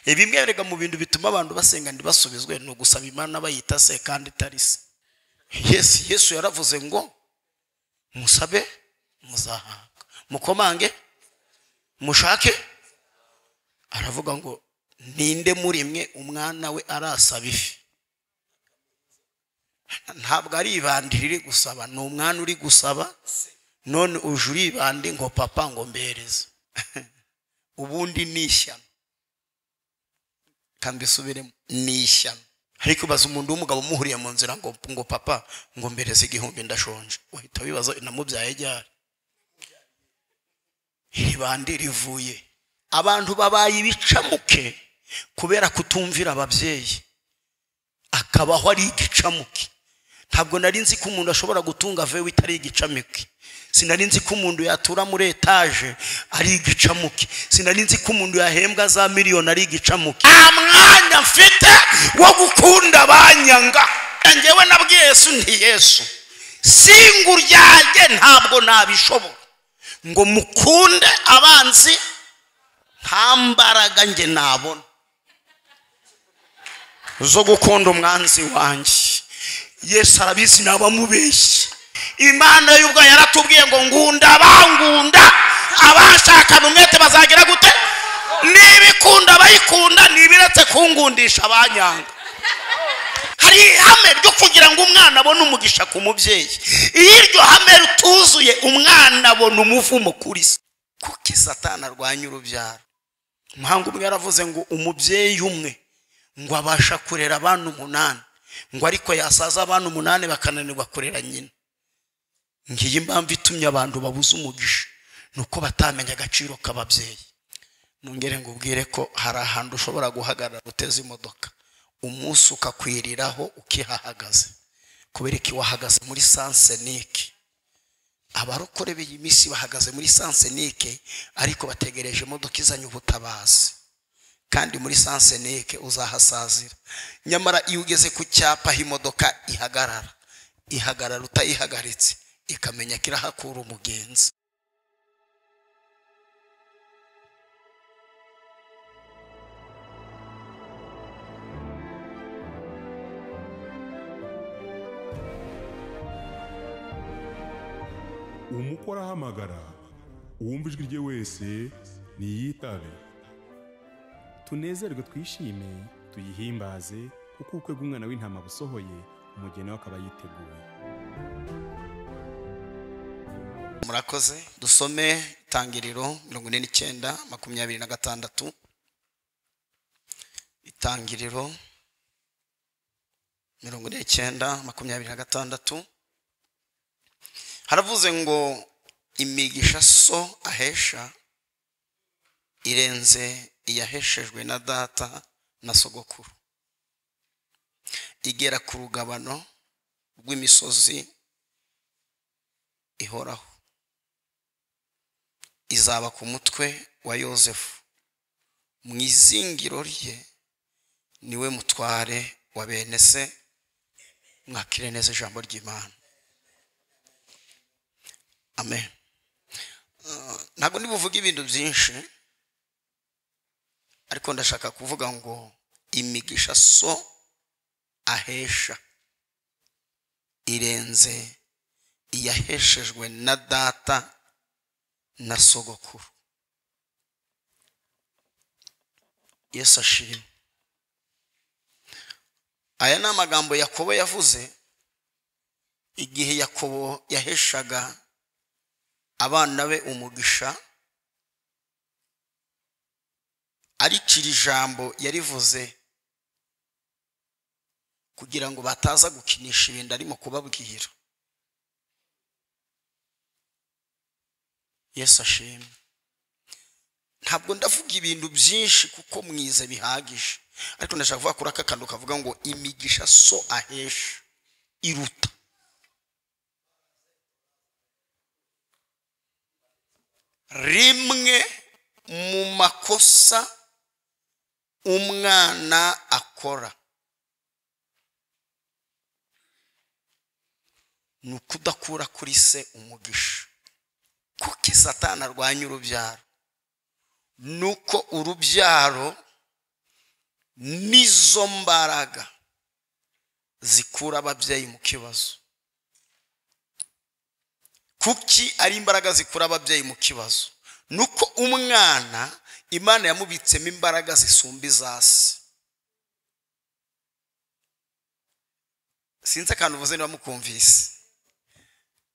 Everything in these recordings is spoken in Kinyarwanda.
Bimwe rega mu bintu bituma abantu basenga ndibasubizwe no gusaba Imana bayita se kandi itari se. Yesu yaravuze ngo musabe muzahabwa, mukomange mushake. Aravuga ngo ninde muri mwe umwana we arasaba ifi? Ntabwo ari ibandi riri gusaba, ni umwana uri gusaba. None uje uribandi ngo papa ngo mbereze. Ubundi ni ishyano, kandi bisubiremo ni ishyano. Ariko baza umuntu w'umugabo muhuriye mu nzira ngo papa ngo mbereze 1000 ndashonje, uhita wibaza namubyaye ryari? Iri bandi rivuye. Abantu babaye ibicamuke kubera kutumvira ababyeyi, akabaho ari igicamuke. Ntabwo nari nzi ko umuntu ashobora gutunga vewe itari igicamuke. Sinari nzi ko umuntu yatura muri etage ari igicamuke. Sinari nzi ko umuntu yahembwa za miliyoni ari igicamuke. Nta mwanya mfite wo gukunda abanyanga. Njyewe nabwiye Yesu nti Yesu, singuryanjye ntabwo nabishobora ngo mukunde abanzi, nta mbaraga nge nabona zo gukunda umwanzi wanjye. Yesu arabizi nabamubeshye. Imana y'ubwo yaratubwiye ngo ngunda bangunda, abashakana umwete bazagira gute? Nibikunda bayikunda, nibiretse kungundisha abanyanga. Hari ihame ryo kugira ngo umwana abone umugisha ku mubyeyi. Iyo iryo hame rutuzuye, umwana abona umuvumo kuri se. Kuki Satani arwanya urubyaro? Umuhanga umwe yaravuze ngo umubyeyi umwe ngo abasha kurera abana 8, ngo ariko yasaza abana 8 bakananirwa kurera nyina. Ngiyi impamvu itumye abantu babuze umugisha, nuko batamenya agaciro k'ababyeyi. Nongere ngubwire ko hari ahantu ushobora guhagarara uteze imodoka, umunsi ukakwiriraho ukihahagaze, kubera iki wahagaze muri sansenike. Abarokore b'iyi minsi bahagaze muri sansenike, ariko bategereje imodoka izanye ubutabazi, kandi muri sansenike uzahasazira. Nyamara iyo ugeze ku cyapa aho imodoka ihagarara, ihagarara utayihagaritse, ikamenya ko irahakura umugenzi. Umukora ahamagara, uwumva ijwi rye wese niyitabe. Tunezerwe twishime tuyihimbaze, kuko ubukwe bw'umwana w'intama busohoye, umugeni we akaba yiteguye. Murakoze. Dusome Itangiriro 49:26. Itangiriro 49:26 haravuze ngo imigisha so ahesha irenze iyaheshejwe na data na sogokuru, igera ku rugabano rw'imisozi ihoraho, izaba ku mutwe wa Yosefu, mu izingiro rye niwe mutware wa bene se. Mwakire neza ijambo ry'Imana. Amen. Ntabwo ndibuvuga ibintu byinshi, ariko ndashaka kuvuga ngo imigisha so ahesha irenze iyaheshejwe na data na sogokuru. Yesu ashimwe. Aya ni amagambo Yakobo yavuze igihe Yakobo yaheshaga abana be umugisha. Aricira ijambo yarivuze kugira ngo bataza gukinisha ibintu arimo kubabwira. Yesu ashimwe. Ntabwo ndavuga ibintu byinshi kuko mwize bihagije, ariko ndashaka kuvuga kuri aka kantu kavuga ngo imigisha so ahesha iruta. Rimwe mu makosa umwana akora ni ukudakura kuri se umugisha. Kuki Satani arwanya urubyaro? Nuko urubyaro Nizo mbaraga zikura ababyeyi mu kibazo. Kuki ari imbaraga zikura ababyeyi mu kibazo? Nuko umwana Imana yamubitsemo imbaraga zisumba izasi. Sinzi akantu uvuze niba mukumvise.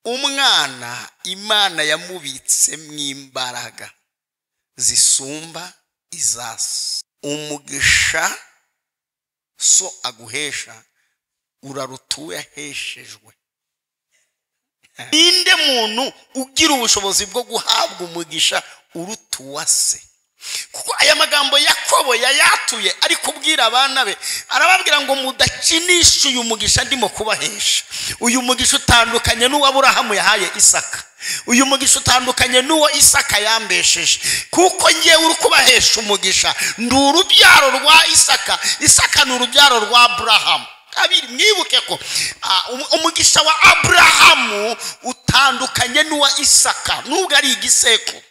Umwana Imana yamubitsemo imbaraga zisumba izasi. Umugisha so aguhesha uraruta uwo yaheshejwe. Ninde muntu ugira ubushobozi bwo guhabwa umugisha uruta uwa se? Kuko aya magambo Yakobo yayatuye ari kubwira abana be, arababwira ngo mudakinisha uyu mugisha ndimo kubahesha. Uyu mugisha utandukanye n'uwo Aburahamu yahaye Isaka. Uyu mugisha utandukanye n'uwo Isaka yambesheje. Kuko ngewe uri kubahesha umugisha ndi urubyaro rwa Isaka. Isaka ni urubyaro rwa Aburahamu. Kabiri, mwibuke ko umugisha wa Aburahamu utandukanye n'uwa Isaka nubwo ari igisekuru.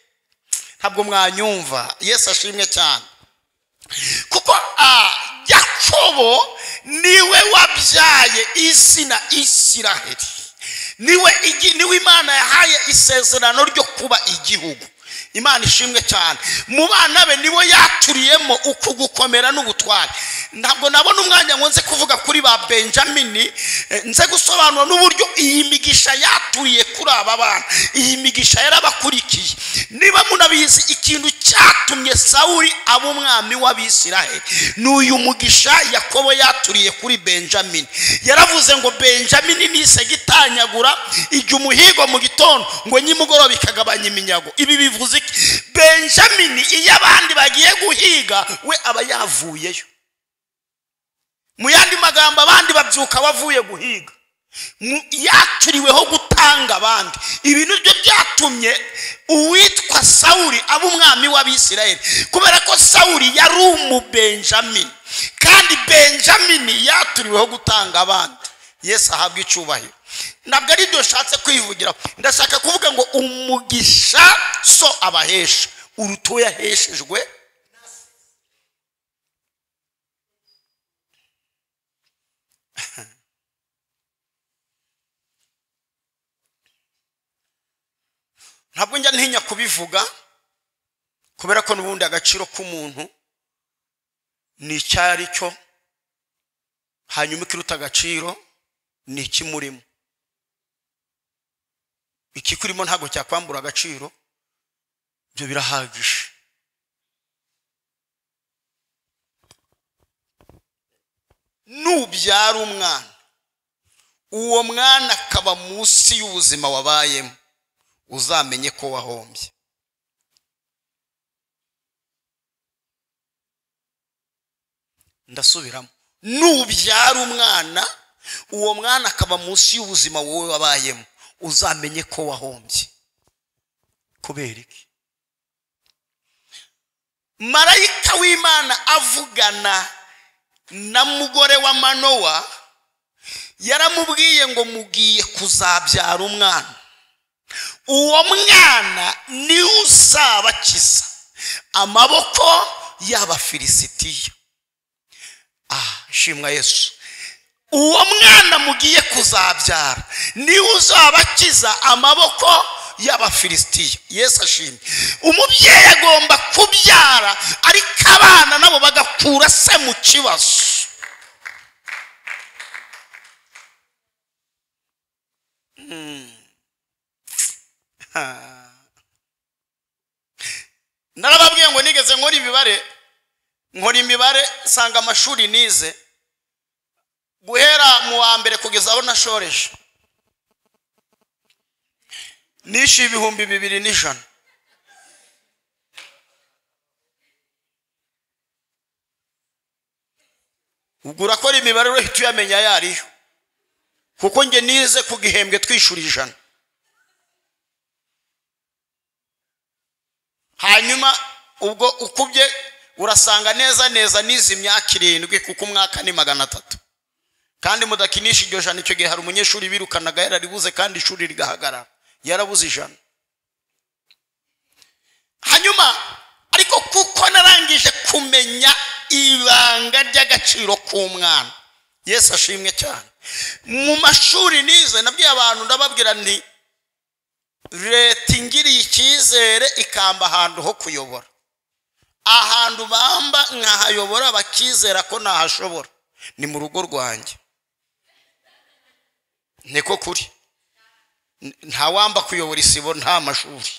Ntabwo mwanyumva. Yesu ashimwe cyane. Kuko Yakobo niwe wabyaye izina Isiraheli. Niwe Imana yahaye isezerano ryo kuba igihugu. Imana ishimwe cyane. Mu bana be niwe yaturiyemo uku gukomera n'ubutware. Ntabwo nabona umwanya ngo nze kuvuga kuri ba Benjamini, nze gusobanura n'uburyo iyi migisha yaturiye kuri aba bana. Iyi migisha yarabakurikiye. Niba munabizi, ikintu cyatumye Sawuli aba umwami w'Abisiraheli ni uyu mugisha Yakobo yaturiye kuri Benjamini. Yaravuze ngo Benjamini nise gitanyagura ijya umuhigo mu gitondo ngo nyimugoroba ikagabanya iminyago. Ibi bivuze iki? Benjamini iyo abandi bagiye guhiga we aba yavuyeyo. Mu yandi magambo, abandi babyuka bavuye guhiga. Yaturiweho gutanga abandi. Ibintu byo byatumye uwitwa Sawuli aba umwami w'Abisiraheli, kubera ko Sawuli yari umubenjamini, kandi Benjamini yaturiweho gutanga abandi. Yesu ahabwa icyubahiro. Ntabwo ari ibyo nshatse kwivugira. Ndashaka kuvuga ngo umugisha so abahesha uruta uwo yaheshejwe. Ntabwo njya ntinya kubivuga, kubera ko n'ubundi agaciro k'umuntu ni icyo ari cyo, hanyuma ikiruta agaciro ni ikimurimo. Ikikurimo ntabwo cyakwambura agaciro, ibyo birahagije. Nubyara umwana, uwo mwana akaba munsi y'ubuzima wabayemo, uzamenye ko wahombye. Ndasubiramo, nubyara umwana, uwo mwana akaba munsi y'ubuzima wowe wabayemo, uzamenye ko wahombye. Kubera iki? Marayika w'Imana avugana na mugore wa Manowa, yaramubwiye ngo mugiye kuzabyara umwana. Uwo mwana ni uzabakiza amaboko y'Abafilisitiya. Shimwa Yesu. Uwo mwana mugiye kuzabyara ni uzabakiza amaboko y'Abafilisitiya. Yesu ashimwe. Umubyeyi agomba kubyara, ariko abana nabo bagakura se mu kibazo. Narababwiye ngo nigeze nkora imibare, nsanga amashuri nize guhera mu wa mbere kugeza aho nashoreje nishyuye 2100. Ubwo urakora imibare urahita uyamenya yariyo, kuko njye nize ku gihembwe twishura 100. Hanyuma ubwo ukubye urasanga neza neza nize imyaka 7, kuko umwaka ni 300. Kandi mudakinisha iryo jana. Icyo gihe hari umunyeshuri birukanaga yararibuze, kandi ishuri rigahagarara, yarabuze 100. Hanyuma ariko kuko narangije kumenya ibanga ry'agaciro k'umwana. Yesu ashimwe cyane. Mu mashuri nize nabwiye abantu, ndababwira nti leta ingiriye icyizere ikamba ahantu ho kuyobora, ahantu bamba nkahayobora bakizera ko nahashobora ni mu rugo rwanjye. Niko kuri, ntawamba kuyobora isibo nta mashuri,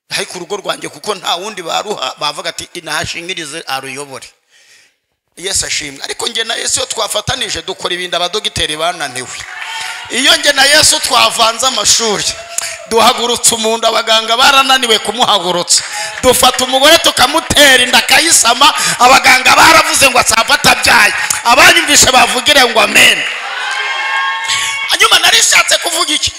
ariko urugo rwanjye kuko nta wundi baruha bavuga ati inahashingirize aruyobore. Yesu ashimwe. Ariko nge na Yesu iyo twafatanije dukora ibintu abadogiteri bananiwe. Iyo nge na Yesu twavanze amashuri, duhagurutsa umuntu abaganga barananiwe kumuhagurutsa, dufata umugore tukamutera inda akayisama, abaganga baravuze ngo asava atabyaye. Abanyumvishe bavugire ngo amen. Hanyuma narishatse kuvuga iki?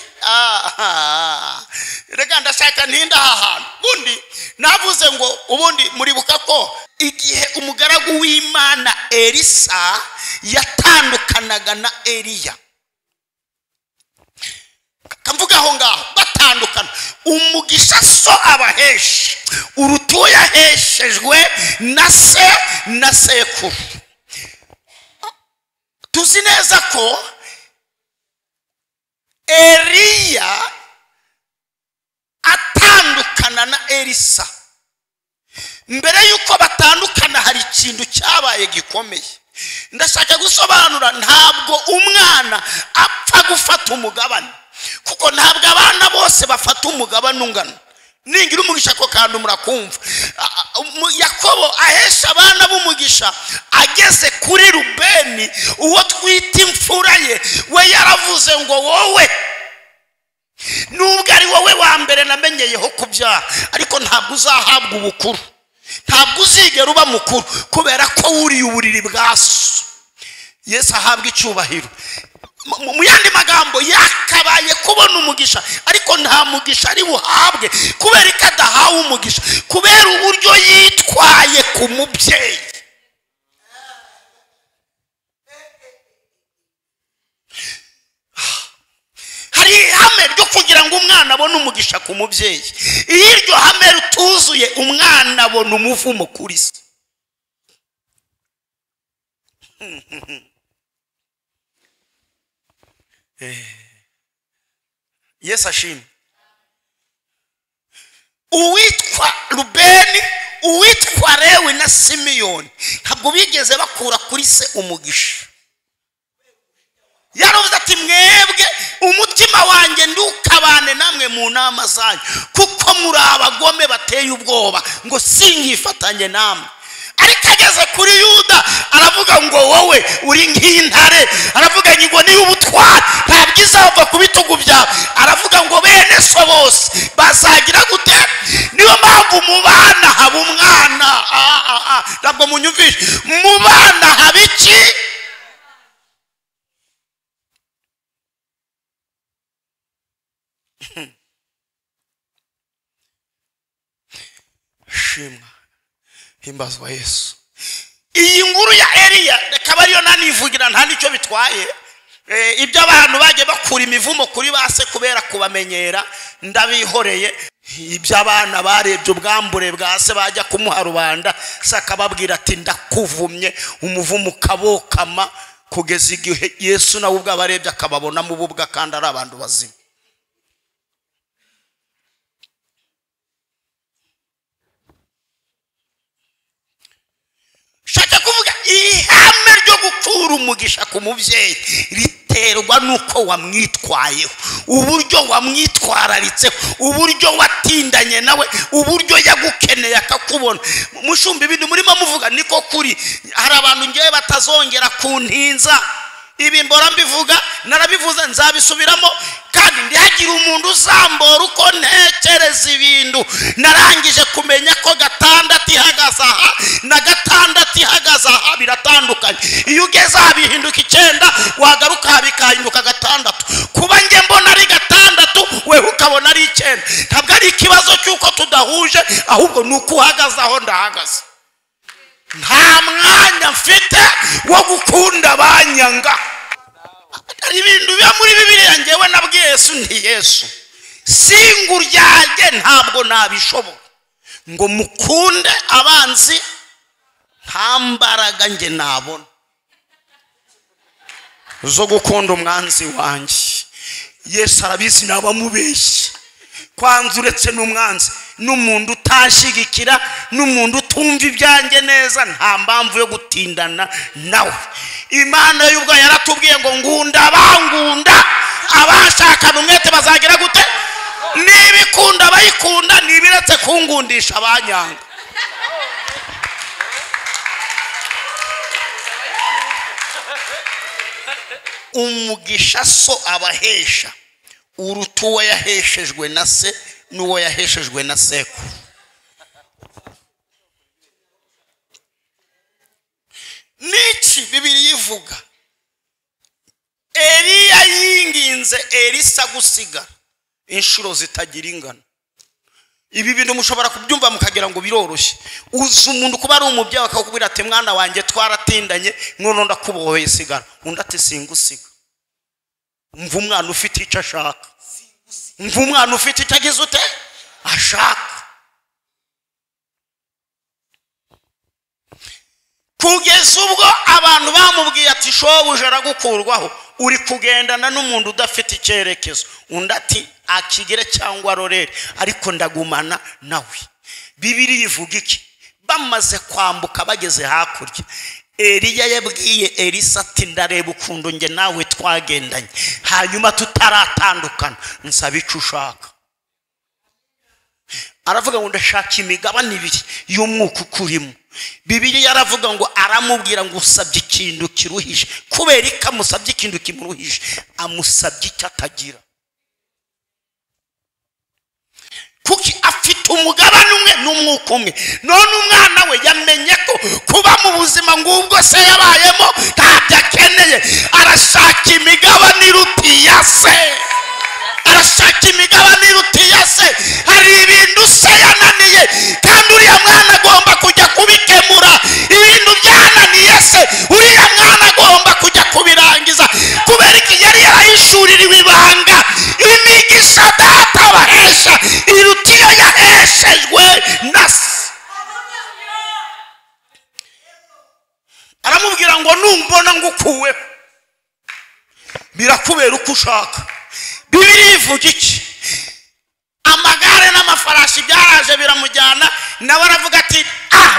Reka ndashaka ntinda aha hantu. Ubundi navuze ngo ubundi muribuka ko igihe umugaragu w'Imana Elisa yatandukanaga na Eliya, kamvuga aho ngaho batandukana, umugisha so abahesha urutuye yaheshejwe na se na sekuru. Tuzi neza ko Eliya atandukana na Elisa. Mbere yuko batandukana hari ikintu cyabaye gikomeye. Ndashaka gusobanura, ntabwo umwana apfa gufata umugabane, kuko ntabwo abana bose bafata umugabane ungana. Ningira umugisha ko kandi murakumva. Yakobo ahesha abana b'umugisha ageze kuri Rubeni, uwo twita imfura ye, we yaravuze ngo wowe nubwo ari wowe wa mbere namenyeyeho kubyara, ariko ntabwo uzahabwa ubukuru, ntabwo uzigera uba mukuru kubera ko wuriye uburiri bwa so. Yesu ahabwa icyubahiro. Mu yandi magambo, yakabaye kubona umugisha, ariko nta mugisha ari buhabwe kubera ko adahawe umugisha, kubera uburyo yitwaye ku mubyeyi. Hari ihame ryo kugira ngo umwana abone umugisha ku mubyeyi. Iyo iryo hame rituzuye, umwana abona umuvumo kuri se. Yesu ashimwe. Uwitwa Rubeni, uwitwa Lewi na Simiyoni ntabwo bigeze bakura kuri se umugisha. Yaravuze ati mwebwe umutima wanjye ndukabane namwe mu nama zanyu, kuko muri abagome bateye ubwoba, ngo singifatanye namwe. Ariko ageze kuri Yuda aravuga ngo wowe uri nk'intare, aravuga ngo niyo ubutwari ntabwo izava ku bitugu byawe, aravuga ngo bene so bose bazagira gute? Niyo mpamvu mu bana haba umwana. Ntabwo munyumvishe. Mu bana haba iki? Shimwa himbazwa Yesu. Iyi nkuru ya Eliya reka ariyo nanivugira, nta nicyo bitwaye. Ibyo abantu bagiye bakura imivumo kuri base kubera kubamenyera ndabihoreye. Ibyo abana barebye ubwambure bwa se bajya kumuha rubanda, se akababwira ati ndakuvumye, umuvumo ukabokama kugeza igihe Yesu nawe ubwo abarebye akababona mu bubwa kandi ari abantu bazima. Shaka kuvuga ihame ryo gukura umugisha ku mubyeyi riterwa nuko wamwitwayeho, uburyo wamwitwararitseho, uburyo watindanye nawe, uburyo yagukeneye akakubona. Mushumba ibintu murimo muvuga niko kuri. Hari abantu ngewe batazongera kuntinza. Ibi mbora mbivuga, narabivuze nzabisubiramo, kandi ndihagira umuntu uzambora uko ntekereza ibintu. Narangije kumenya ko gatandatu ihagaze aha na gatandatu ihagaze aha biratandukanye. Iyo ugeze aha bihinduka 9, wagaruka bikahinduka 6. Kuba nge mbona ari 6 we ukabona ari 9, ntabwo ari ikibazo cy'uko tudahuje, ahubwo nuko uhagaze aho ndahagaze. Nta mwanya mfite wo gukunda abanyanga. Hari ibintu biba muri Bibiliya ngewe nabwiye Yesu nti Yesu singuryage ntabwo nabishobora, ngo mukunde abanzi Nta mbaraga nge nabona zo gukunda umwanzi wanjye. Yesu arabizi nabamubeshye. Kwanza uretse n'umwanzi, n'umuntu utashigikira, n'umuntu utumva ibyanjye neza, nta mpamvu yo gutindana nawe. Imana y'ubwo yaratubwiye ngo ngunda bangunda, abashakana umwete bazagira gute? Nibikunda bayikunda, nibiretse kungundisha abanyanga. Umugisha so abahesha uruta uwo yaheshejwe na se n'uwo yaheshejwe na sekuru. Niki Bibiliya ivuga? Eliya yinginze Elisa gusigara inshuro zitagira ingano. Ibi bintu mushobora kubyumva mukagira ngo biroroshye. Uzi umuntu kuba ari umubyeyi akakubwira ati mwana wanjye twaratindanye none ndakubohoye sigara, undi ati singusiga. Umva umwana ufite icyo ashaka, umva umwana ufite icyo agize ute ashaka. Kugeza ubwo abantu bamubwiye ati shobuja aragukurwaho, uri kugendana n'umuntu udafite icyerekezo. Undi ati akigere cyangwa arorere, ariko ndagumana nawe. Bibiliya ivuga iki? Bamaze kwambuka bageze hakurya, Eliya yabwiye Elisa ati ndareba ukuntu nge nawe twagendanye, hanyuma tutaratandukana nsaba icyo ushaka. Aravuga ngo ndashaka imigabane ibiri y'umwuka ukurimo. Bibiliya yaravuga ngo aramubwira ngo usabye ikintu kiruhije. Kubera ko amusabye ikintu kimuruhije, amusabye icyo atagira. Kuki afite umugabane umwe n'umwuka umwe. None umwana we yamenye ko kuba mu buzima ngubwo se yabayemo ntabyo akeneye, arashaka imigabane iruta iya se. Arashaka imigabane iruta iya se. Hari ibintu se yananiye, kandi uriya mwana agomba kujya kubikemura. Ibintu byananiye se, uriya mwana agomba kujya kubirangiza. Kubera iki? Yari yarahishuririwe ibanga. Imigisha data abahesha iruta iyo yaheshejwe na se. Aramubwira ngo numbona ngukuweho birakubera uko ushaka. Bibiliya ivuga iki? Amagare n'amafarashi byaraje biramujyana, nawe aravuga ati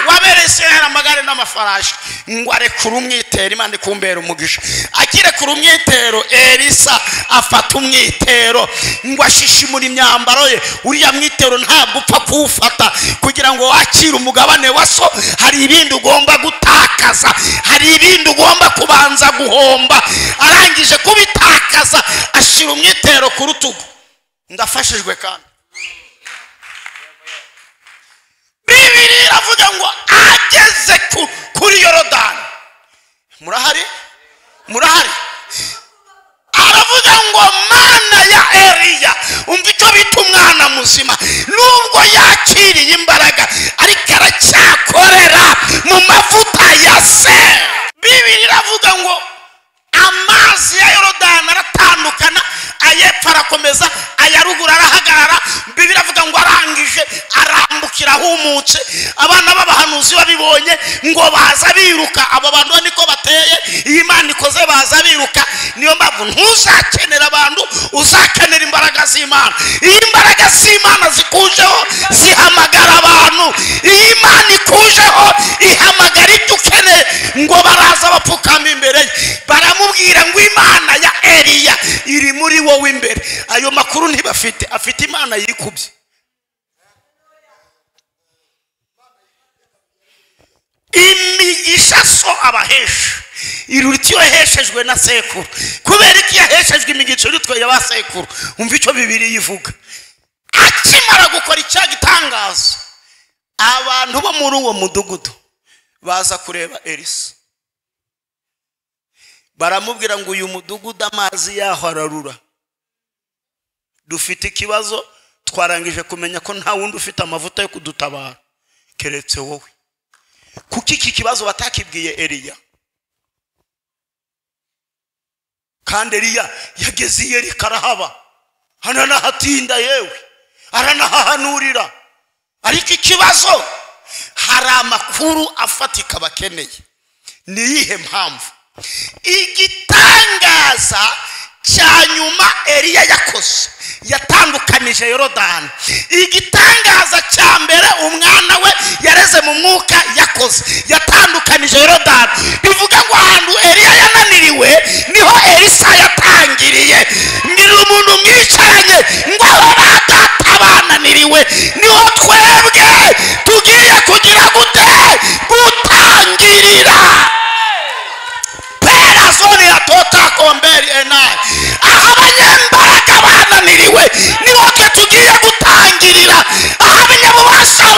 wabereye Isirayeli amagare n'amafarashi, ngo arekure umwitero. Imana ikumbera umugisha. Akirekura umwitero, Elisa afata umwitero ngo ashishimure imyambaro ye. Uriya mwitero ntabwo upfa kuwufata kugira ngo wakire umugabane wa so. Hari ibindi ugomba gutakaza, hari ibindi ugomba kubanza guhomba. Arangije kubitakaza ashira umwitero ku rutugu. Ndafashijwe kandi. Bibiliya iravuga ngo ageze kuri Yorodani. Murahari? Murahari? Aravuga ngo mana ya Eliya, umva icyo bita umwana muzima. Nubwo yakiriye imbaraga, ariko aracyakorera mu mavuta ya se. Bibiliya iravuga ngo amazi ya Yorodani aratandukana, ayepfo arakomeza, aya ruguru arahagarara. Bibiliya iravuga ngo arangije arambukira ahumutse. Abana b'abahanuzi babibonye ngo baza biruka. Abo bantu niko bateye, iyi Imana ikoze baza biruka. Niyo mpamvu ntuzakenera abantu, uzakenera imbaraga z'Imana. Iyo imbaraga z'Imana zikujeho zihamagara abantu. Iyo Imana ikujeho ihamagara ibyo ukeneye. Ngo baraza bapfukama imbere ye, baramubwira ngo Imana ya Eliya iri muri wowe imbere. Ayo makuru ntibafite, afite Imana yikubye. Imigisha so abahesha iruta iyo yaheshejwe na sekuru. Kubera ko yaheshejwe imigisha iruta ya ba sekuru. Umva icyo Bibiliya ivuga. Akimara gukora icya gitangazo, abantu bo muri uwo mudugudu baza kureba Elisa. Baramubwira ngo uyu mudugudu amazi yaho ararura, dufite ikibazo, twarangije kumenya ko nta wundi ufite amavuta yo kudutabara keretse wowe. Kuki iki kibazo batakibwiye Eliya? Kandi Eliya yageze i Yeriko arahaba, aranahatinda, yewe aranahahanurira. Ariko ikibazo, Hari amakuru afatika bakeneye. Ni iyihe mpamvu? Igitangaza cya nyuma Eliya yakoze, yatandukanije Yorodani. Igitangaza cya mbere umwana we yareze mu mwuka yakoze, yatandukanije Yorodani. Bivuga ngo ahantu Eliya yananiriwe niho Elisa yatangiriye. Ngira umuntu mwicaranye ngo aho ba data bananiriwe niho twebwe tugiye kugira gute? Gutangirira. Pera zone ya tota komberi enai. Aho abanyembaraga bananiriwe niho twe tugiye gutangirira. Aho abanyabubasha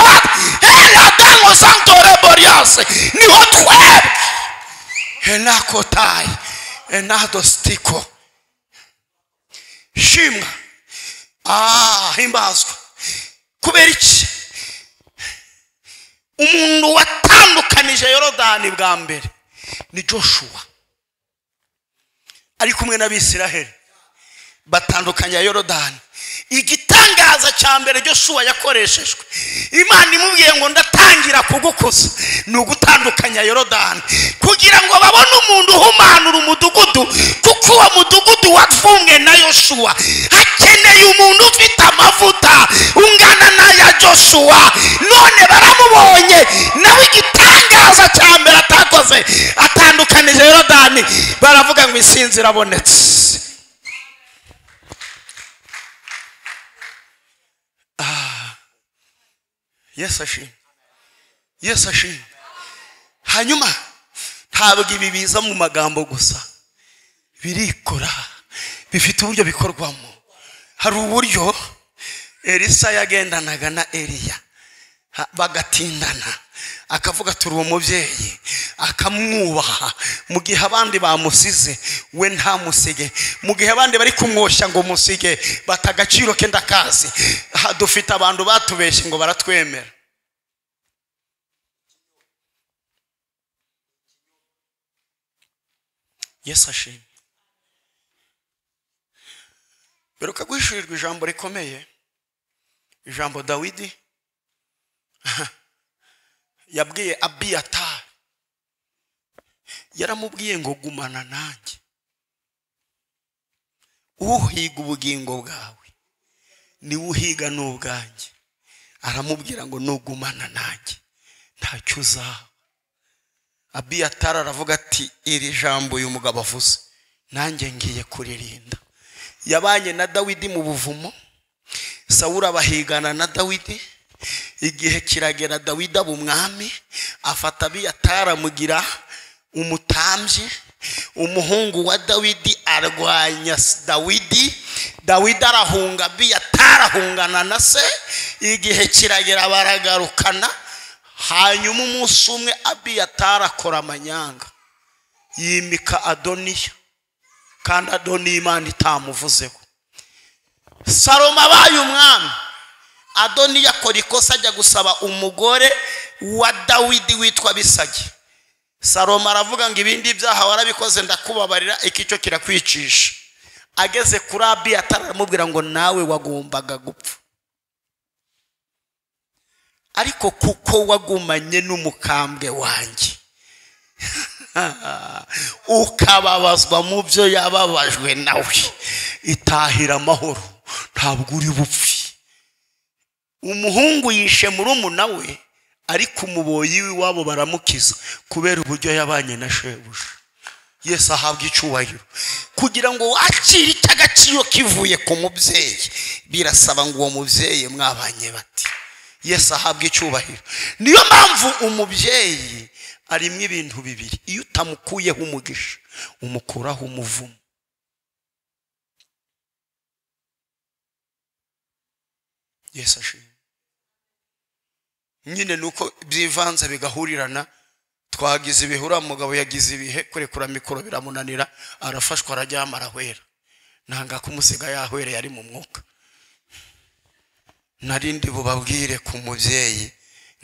hela dango santore boriase niho twebwe. Henakotai enadostiko. Shimwa. Himbazwa. Kubera iki? Umuntu watandukanije Yorodani bwa mbere ni Joshua, ari kumwe n'Abisiraheli batandukanya Yorodani. Igitangaza cya mbere Joshua yakoreshejwe, Imana imubwiye ngo ndatangira kugukuza, ni ugutandukanya Yorodani kugira ngo babone umuntu uhumanura umudugudu, kuko uwo mudugudu wapfumwe na Yoshua. Hakeneye umuntu ufite amavuta ungana n'aya Joshua. None baramubonye, nawe igitangaza cya mbere atakoze, atandukanije Yorodani, baravuga ngo isinzi irabonetse. Yesu ashimwe. Yesu ashimwe. Hanyuma ntabwo ibi biza mu magambo gusa, birikora, bifite uburyo bikorwamo. Hari uburyo Elisa yagendanaga na Eliya bagatindana, akavuga turi uwo mubyeyi, akamwubaha. Mu gihe abandi bamusize we ntamusige, mu gihe abandi bari kumwoshya ngo musige, batagaciro ke ndakazi. Dufite abantu batubeshye ngo baratwemera. Yesu ashimwe. Beruka guhishurirwa ijambo rikomeye, ijambo Dawidi yabwiye Abiyatari. Yaramubwiye ngo gumana nanjye, uhiga ubugingo bwawe niwe uhiga n'ubwanjye. Aramubwira ngo nugumana nanjye ntacyo uzaba. Abiyatari aravuga ati iri jambo uyu mugabo avuze nanjye ngiye kuririnda. Yabanye na Dawidi mu buvumo, Sawuli abahigana na Dawidi. Igihe kiragera Dawidi aba umwami, afata Abiyatari amugira umutambyi. Umuhungu wa Dawidi arwanya Dawidi, Dawidi arahunga, Abiyatari ahungana na se. Igihe kiragera baragarukana. Hanyuma umunsi umwe Abiyatari akora amanyanga, yimika Adoniya, kandi Adoniya Imana itamuvuzeho. Salomo abaye umwami, Adoniya akora ikosa ajya gusaba umugore wa Dawidi witwa Abisagi. Salomo aravuga ngo ibindi byaha warabikoze ndakubabarira, iki cyo kirakwicisha. Ageze kuri Abiyatari aramubwira ngo nawe wagombaga gupfa, ariko kuko wagumanye n'umukambwe wanjye ukababazwa mu byo yababajwe nawe, itahira amahoro, ntabwo uri bupfi. Umuhungu yishe murumuna we, ariko umuboyi w'iwabo baramukiza kubera uburyo yabanye na shebuja. Yesu ahabwa icyubahiro. Kugira ngo wakire icy'agaciro kivuye ku mubyeyi, birasaba ngo uwo mubyeyi mwabanye bati. Yesu ahabwa icyubahiro. Niyo mpamvu umubyeyi arimo ibintu bibiri, iyo utamukuyeho umugisha umukuraho umuvumo. Yesu ashimwe. Nyine nuko byivanze bigahurirana, twagize ibihura, mugabo yagize ibihe, kurekura mikoro biramunanira, arafashwa arajyama arahwera. Nanga kumusiga yahwereye ari mu mwuka. Narindi bubabwire ku mubyeyi,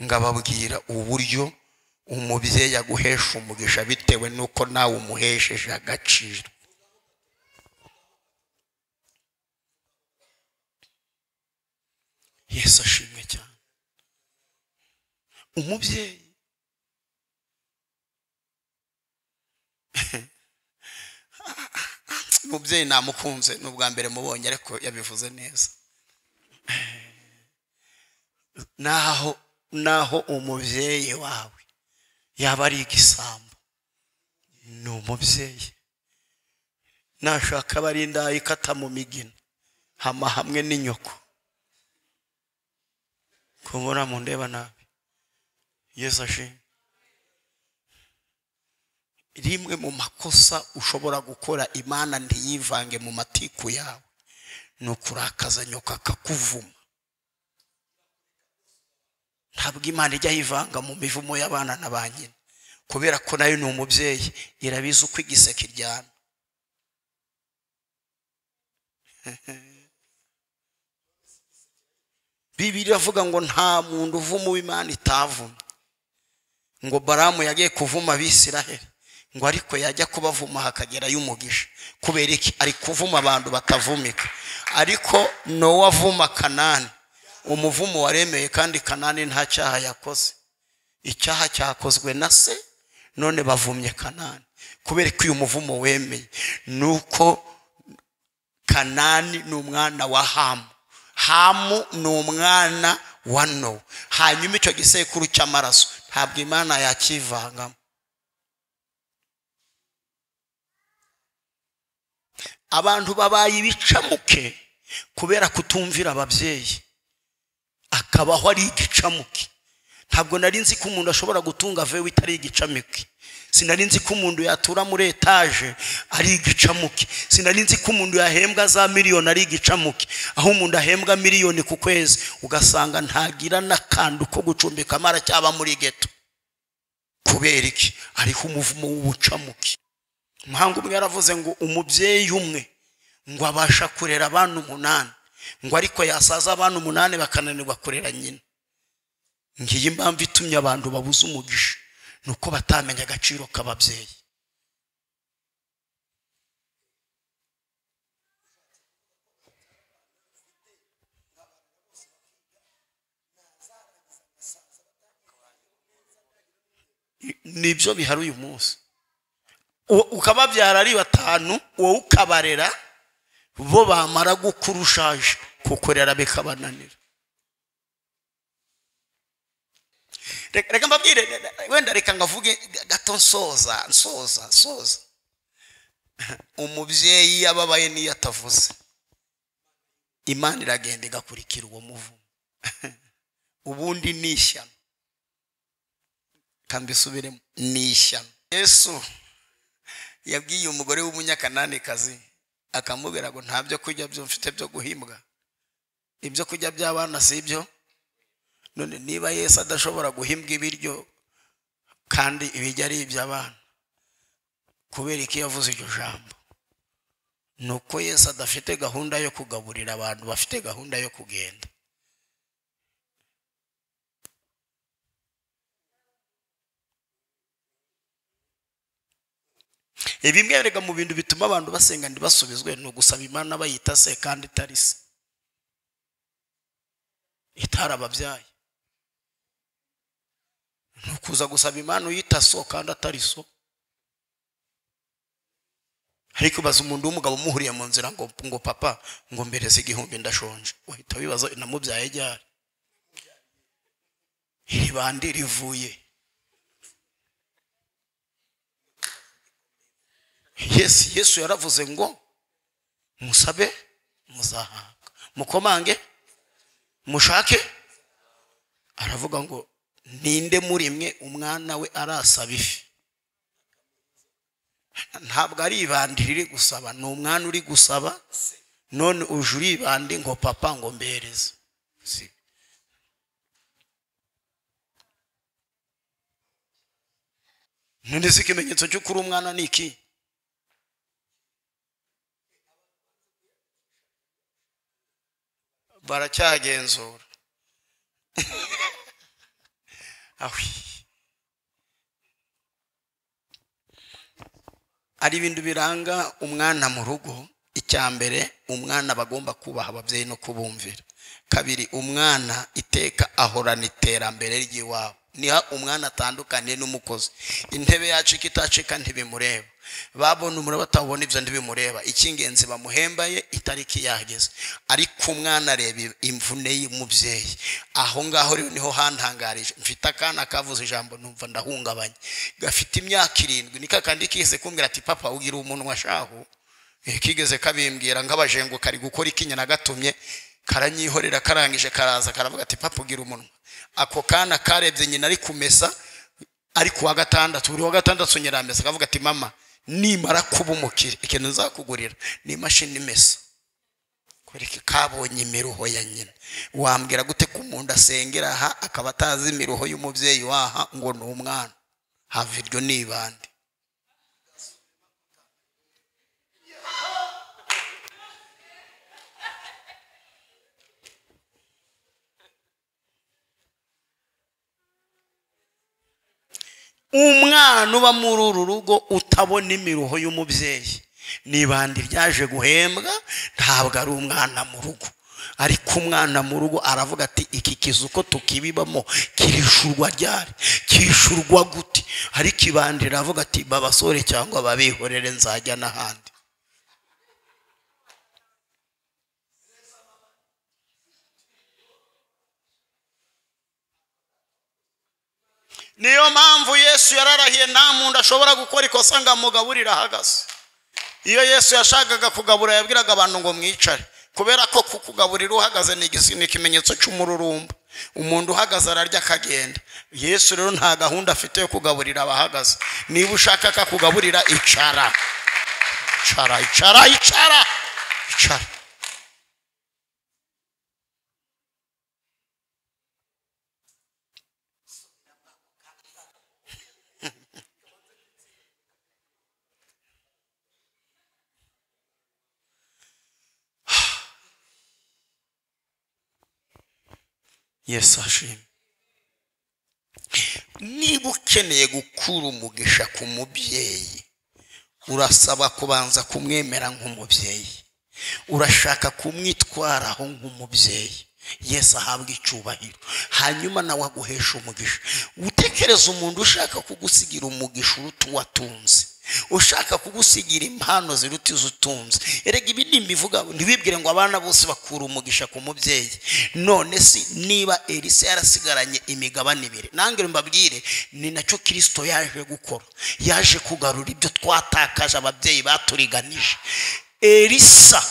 ngababwira uburyo umubyeyi aguhesha umugisha bitewe nuko nawe umuhesheje agaciro. Yesu ashimwe cyane. Umubyeyi umubyeyi namukunze, ni ubwa mbere mubonye ariko yabivuze neza. Naho umubyeyi wawe yaba ari igisambo, ni umubyeyi. Nashaka barinda ikata mu migina hama hamwe n'inyoko. Kubona mundeba nabi. Yesu ashimwe. Rimwe mu makosa ushobora gukora Imana ntiyivange mu matiku yawe ni ukurakaza nyoka akakuvuma. Ntabwo Imana ijya yivanga mu mivumo y'abana na ba nyina, kubera ko nayo ni umubyeyi, irabizi uko igiseke iryana. Bibiliya iravuga ngo nta muntu uvuma uwo Imana itavuma. Ngo Balamu yagiye kuvuma Abisiraheli, ngo ariko yajya kubavuma hakagerayo umugisha. Kubera iki? Ari kuvuma abantu batavumika. Ariko Nowa avuma Kanani, umuvumo waremeye, kandi Kanani nta cyaha yakoze. Icyaha cyakozwe na se, none bavumye Kanani. Kubera ko uyu muvumo wemeye, nuko Kanani ni umwana wa Hamu, Hamu ni umwana wa Nowa. Hanyuma icyo gisekuru cy'amaraso ntabwo Imana yakivangamo. Abantu babaye ibicamuke kubera kutumvira ababyeyi, akabaho ari igicamuke. Ntabwo nari nzi ko umuntu ashobora gutunga vewe itari igicamuke. Sinari nzi ko umuntu yatura muri etaje ari igicamuke. Sinari nzi ko umuntu yahembwa za miliyoni ari igicamuke. Aho umuntu ahembwa miliyoni ku kwezi ugasanga ntagira n'akantu ko gucumbika amara cyaba muri ghetto. Kubera iki? Ariho umuvumo w'ubucamuke. Umuhanga umwe yaravuze ngo umubyeyi umwe ngo abasha kurera abana 8, ngo ariko yasaza abana 8 bakananirwa kurera nyina. Ngiyi impamvu itumye abantu babuze umugisha, nuko batamenya agaciro k'ababyeyi. Nibyo bihari uyu munsi. Ukababyara ari 5, wowe ukabarera, bo bamara gukura ushaje, kukorera bikabananira. Reka mbabwire, wenda reka ngavuge gato nsoza. Umubyeyi yababaye niyo atavuze, Imana iragenda igakurikira uwo muvumo. Ubundi ni ishyano. Kandi bisubiremo, ni ishyano. Yesu yabwiye umugore w'umunyakananikazi akamubwira ngo nta byo kurya byo mfite byo guhimbwa, ibyo kurya by'abana si ibyo. None niba Yesu adashobora guhimbwa ibiryo kandi ibijya ari iby'abana, kubera iki yavuze iryo jambo? Nuko Yesu adafite gahunda yo kugaburira abantu, bafite gahunda yo kugenda. Ibimwe rega mu bintu bituma abantu basenga ntibasubizwe ni ugusaba Imana bayita se kandi itari se, itarababyaye. Nukuza gusaba Imana uyita so kandi atari so. Ariko baza umuntu w'umugabo muhuriye mu nzira ngo papa ngo mbereze 1000 ndashonje, wahita wibaza namubyaye ryari? Iri bandi rivuye. Yesu yaravuze ngo musabe muzahabwa, mukomange mushake. Aravuga ngo ninde muri mwe umwana we arasaba ifi? Ntabwo ari ibandi riri gusaba, ni umwana uri gusaba. None uje uri ibandi ngo papa ngo mbereze. None se ikimenyetso cyo kuri umwana ni iki? Baracyagenzura. Awi. Ari ibintu biranga umwana mu rugo. Icya mbere, umwana bagomba kubaha ababyeyi no kubumvira. Kabiri, umwana iteka ahorana iterambere ry'iwabo. Niha umwana atandukanye n'umukozi. Intebe yacika itacika ntibimureba, babona umuraba batabona ibyo ntibimureba, icy'ingenzi bamuhembaye itariki yahageze. Ariko umwana areba imvune y'umubyeyi. Aho ngaho rero niho hantangarije. Mfite akana kavuze ijambo numva ndahungabanye, gafite imyaka 7, nika kandi kihise kumbwira ati papa ugira umunwa shahu. Kigeze kabimbwira nk'abajengo kari gukora ikinya nagatumye, karanyihorera, karangije karaza karavuga ati papa ugira umunwa. Ako kana karebye nyina ari kumesa, ari kuwa gatandatu, buri wa gatandatu nyiramesa, akavuga ati mama nimara kuba umukire ikintu nzakugurira ni imashini imesa. Kwereka kabonye imiruho ya nyina. Wambwira gute ko umuntu asengera aha akaba atazi imiruho y'umubyeyi waha ngo ni umwana? Hava iryo nibande. Umwana uba muri uru rugo utabona imiruho y'umubyeyi, nibandi ryaje guhembwa, ntabwo ari umwana mu rugo. Ariko umwana mu rugo aravuga ati iki kizu uko tukibibamo kirishurwa ryari, kirishurwa gute? Ariko ibandi riravuga ati babasore cyangwa babihorere nzajya n'ahandi. Niyo mpamvu Yesu yararahiye nta muntu ashobora gukora ikosa ngo amugaburire ahagaze. Iyo Yesu yashakaga kugabura yabwiraga abantu ngo mwicare, kubera ko kukugaburira uhagaze ni ikimenyetso cy'umururumba. Umuntu uhagaze ararya akagenda. Yesu rero nta gahunda afite yo kugaburira abahagaze. Niba ushaka akakugaburira icara, icara, icara, icara, icara. Yesu ashimwe. Niba ukeneye gukura umugisha ku mubyeyi, urasaba kubanza kumwemera nk'umubyeyi, urashaka kumwitwaraho nk'umubyeyi. Yesu ahabwa icyubahiro, hanyuma nawe aguhesha umugisha. Utekereza umuntu ushaka kugusigira umugisha uruta uwatunze, ushaka kugusigira impano ziruta izo utunze. Erega ibi nimbivuga ntibibwire ngo abana bose bakura umugisha ku mubyeyi. None si niba Elisa yarasigaranye imigabane ibiri, nange mbabwire ni nacyo Kristo yaje gukora. Yaje kugarura ibyo twatakaje ababyeyi baturiganije. Elisa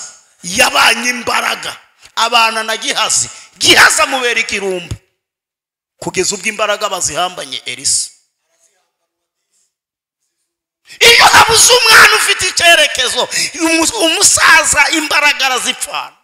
yabanye imbaraga, abana na Gihazi, Gihazi amubera ikirumbo kugeza ubwo imbaraga bazihambanye Elisa. Iyo habuze umwana ufite icyerekezo, umusaza imbaraga arazipfana.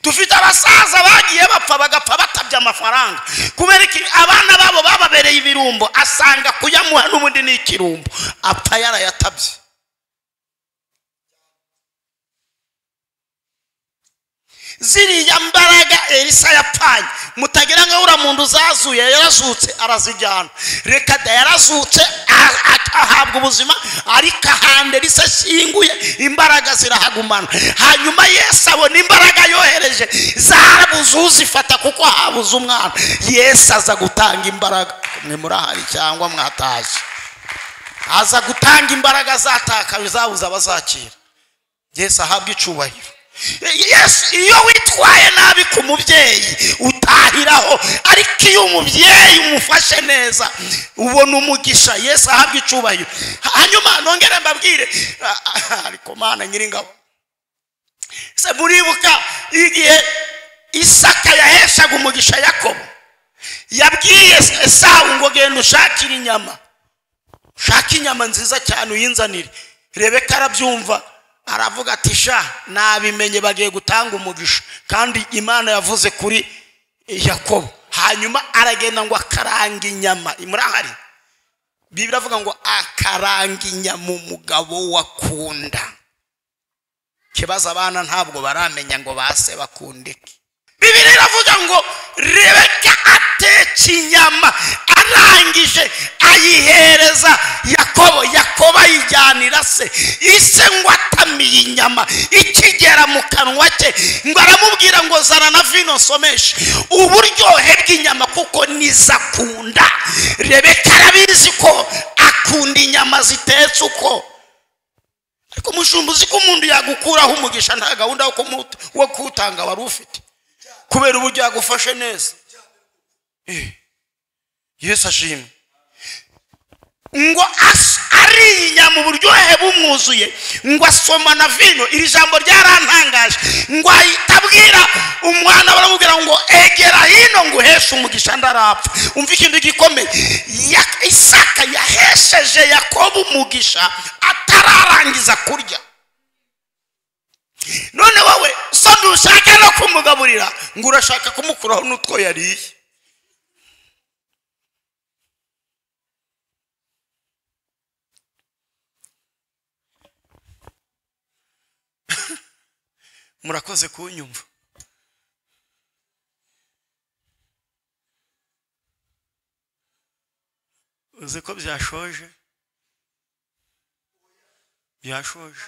Dufite abasaza bagiye bapfa bagapfa batabye amafaranga, kubera iki? Abana babo bababereye ibirumbo, asanga kuyamuha n'ubundi ni ikirumbo, apfa yarayatabye. Ziriya mbaraga Elisa yapfanye, mutagira ngo ura muntu uzazuye yarazutse arazijyana. Reka da, yarazutse ahabwa ubuzima, ariko ahandi Elisa ashyinguye imbaraga zirahagumana. Hanyuma Yesu abona imbaraga yohereje zarabuze uzifata kuko habuze umwana. Yesu aza gutanga imbaraga. Mwe murahari cyangwa mwatashye? Aza gutanga imbaraga zatakaye zabuze abazakira. Yesu ahabwa icyubahiro. Yesu, iyo witwaye nabi ku mubyeyi utahiraho, ariko iyo umubyeyi umufashe neza ubona umugisha. Yesu ahabwa icyubahiro. Hanyuma nongere mbabwire, ariko Mana nyiringabo, se muribuka igihe Isaka yaheshaga umugisha Yakobo, yabwiye Esawu ngo genda ushakire inyama, ushake inyama nziza cyane uyinzanire. Rebeka arabyumva aravuga ati sha nabimenye bagiye gutanga umugisha, kandi Imana yavuze kuri Yakobo. Hanyuma aragenda ngo akaranga inyama. Murahari? Bibiliya iravuga ngo akaranga inyama umugabo wakunda. Kibaza abana ntabwo baramenya ngo base bakundike. Bibiliya iravuga ngo Rebeka atetse inyama, Arangije ayihereza Yakobo, Yakobo ayijyanira se. Ise ngo atamiye inyama ikigera mu kanwa ke, ngo aramubwira ngo zana na vino nsomeshe uburyohe bw'inyama kuko nizakunda. Rebeka arabizi ko akunda inyama zitetse uko. Ariko mushumba, uzi ko umuntu yagukuraho umugisha nta gahunda wo kuwutanga wari ufite, kubera uburyo yagufashe neza. Yesu ashimwe. Ngo ariye inyama uburyohe bumwuzuye, ngo asoma na vino. Iri jambo ryarantangaje. Ngo ahita abwira umwana, baramubwira ngo egera hino ngo uheshe umugisha ndarapfa. Umva ikintu gikomeye, Isaka yahesheje Yakobo umugisha atararangiza kurya. None wowe so ntushaka no kumugaburira, ngo urashaka kumukuraho n'utwo yariye. Murakoze kunyumva. Uzi ko byashoje? Byashoje.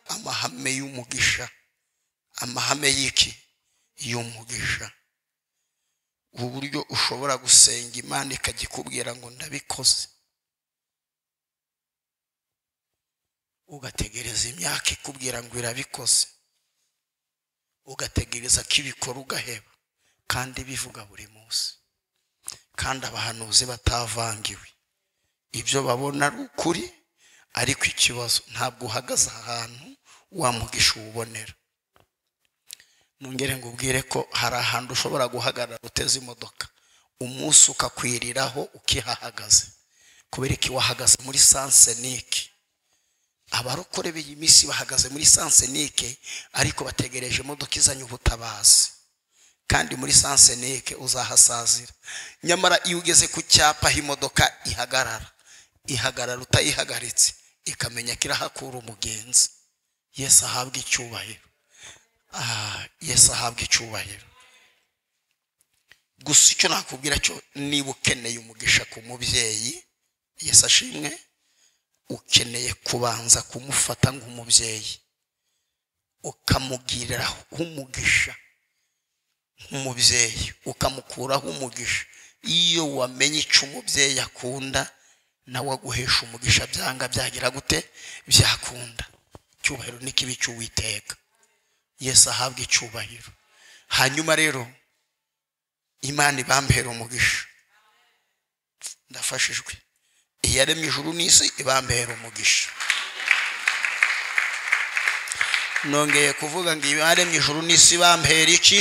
Amahame y'umugisha, amahame y'iki? Y'umugisha. Uburyo ushobora gusenga Imana ikagikubwira ngo ndabikoze, ugategereza imyaka ikubwira ngo irabikoze, ugategereza ko ibikora ugaheba, kandi bivuga buri munsi, kandi abahanuzi batavangiwe, ibyo babona ari ukuri. Ariko ikibazo, ntabwo uhagaze ahantu wa mugisha uwubonera. Nongere ngubwire ko hari ahantu ushobora guhagarara uteze imodoka, umunsi ukakwiriraho ukihahagaze, kubera iki wahagaze muri sansenike. Abarokore b'iyi minsi bahagaze muri sansenike, ariko bategereje imodoka izanye ubutabazi, kandi muri sansenike uzahasazira. Nyamara iyo ugeze ku cyapa aho imodoka ihagarara, ihagarara utayihagaritse, ikamenya ko irahakura umugenzi. Yesu ahabwe icyubahiro. Yesu ahabwe icyubahiro. Gusa icyo nakubwira cyo, niba ukeneye umugisha ku mubyeyi, Yesu ashimwe, ukeneye kubanza kumufata nk'umubyeyi, ukamugirira umugisha nk'umubyeyi, ukamukuraho umugisha. Iyo wamenye icyo umubyeyi akunda, nawe aguhesha umugisha, byanga byagira gute? Byakunda. Icyubahiro n'ikibi cy'Uwiteka. Yesu ahabwe icyubahiro. Hanyuma rero Imana ibambera umugisha. Ndafashijwe. Iyaremye ijuru n'isi ibambera umugisha. Nongeye kuvuga ngo iyaremye ijuru n'isi ibambera iki?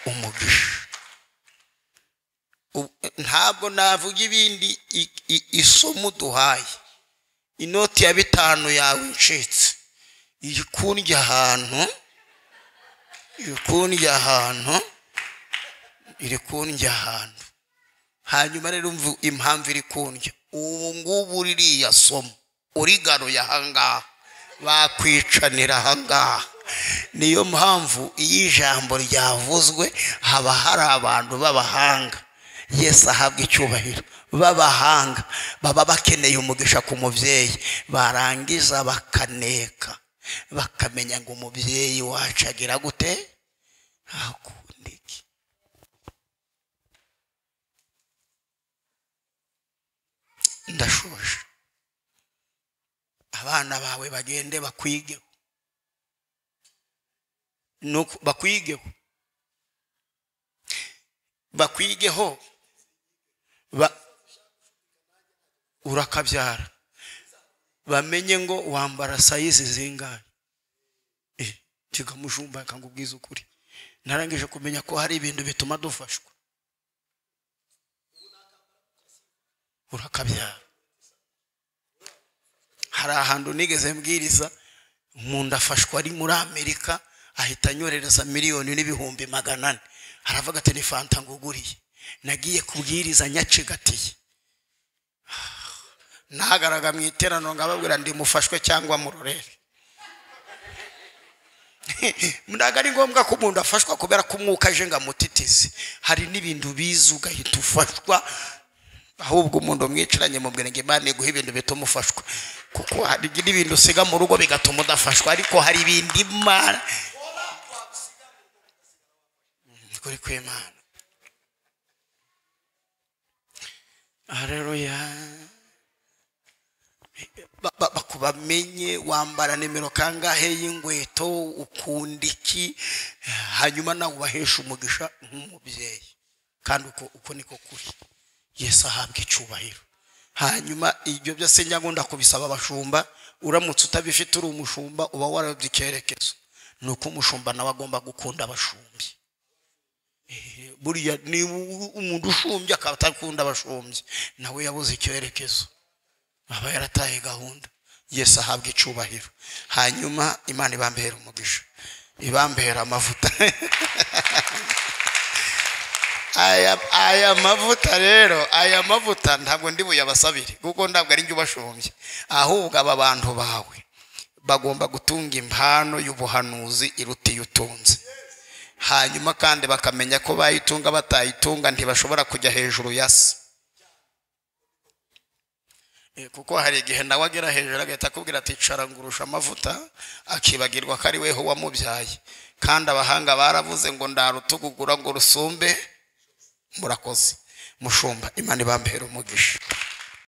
Umugisha. Ntabwo navuga ibindi, isomo duhaye. Inoti ya 5 yawe incitse, ikundya ahantu, ikundya ahantu, iri kundya ahantu. Hanyuma rero umva impamvu iri kundya. Ubu ngubu ririya somo urigaruye ahangaha, bakwicanira ahangaha. Niyo mpamvu iyo ijambo ryavuzwe haba hari abantu b'abahanga. Yesu ahabwe icyubahiro. B'abahanga baba bakeneye umugisha ku mubyeyi, barangiza bakaneka, bakamenya ngo umubyeyi wacu agira gute? Akunda iki? Ndashoje. Abana bawe bagende bakwigeho, nuko bakwigeho, bakwigeho, urakabyara, bamenye ngo wambara sayizi zingahe. Kigamushumba akangubwiza ukuri. Narangije kumenya ko hari ibintu bituma dufashwa. Urakabyara. Hari ahantu nigeze mbwiriza, umuntu afashwa ari muri Amerika, ahita anyorereza 1,400,000, aravuga ati ni fanta nguguriye. Nagiye kubwiriza nyacigatiye, nahagaraga mu iteraniro ngababwira ndi mufashwe cyangwa murorere. Ntabwo ari ngombwa ko umuntu afashwa kubera ko umwuka aje ngo amutitize. Hari n'ibintu biza ugahita ufashwa, ahubwo umuntu mwicaranye mubwira ngo Imana iguhe ibintu bituma ufashwa, kuko hari n'ibintu usiga mu rugo bigatuma udafashwa, ariko hari ibindi Imana kuri kw'Imana. Haleluya. Bakubamenye wambara nimero kangahe y'ingweto, ukunda iki, hanyuma nawe ubahesha umugisha nk'umubyeyi. Kandi uko niko kuri. Yesu ahabwa icyubahiro. Hanyuma ibyo byose njya ngunda kubisaba abashumba, uramutse utabifite uri umushumba uba warayobye icyerekezo. Nuko umushumba nawe agomba gukunda abashumbyi. Buriya ni umuntu ushumbye akaba atakunda abashumbyi, nawe yabuze icyerekezo, aba yarataye gahunda. Yesu ahabwa icyubahiro. Hanyuma Imana ibambera umugisha, ibambera amavuta. Aya mavuta rero, aya mavuta ntabwo ndi buyabasabire, kuko ntabwo ari njye ubashumbye, ahubwo aba bantu bawe bagomba gutunga impano y'ubuhanuzi iruta iyo utunze. Hanyuma kandi bakamenya ko bayitunga batayitunga ntibashobora kujya hejuru ya se. Kuko hari igihe nawe agera hejuru agahita akubwira ati cara ngurusha amavuta, akibagirwa ko ari weho wamubyaye. Kandi abahanga baravuze ngo ndarutugugura ngo rusumbe. Murakoze mushumba, Imana ibambere umugisha.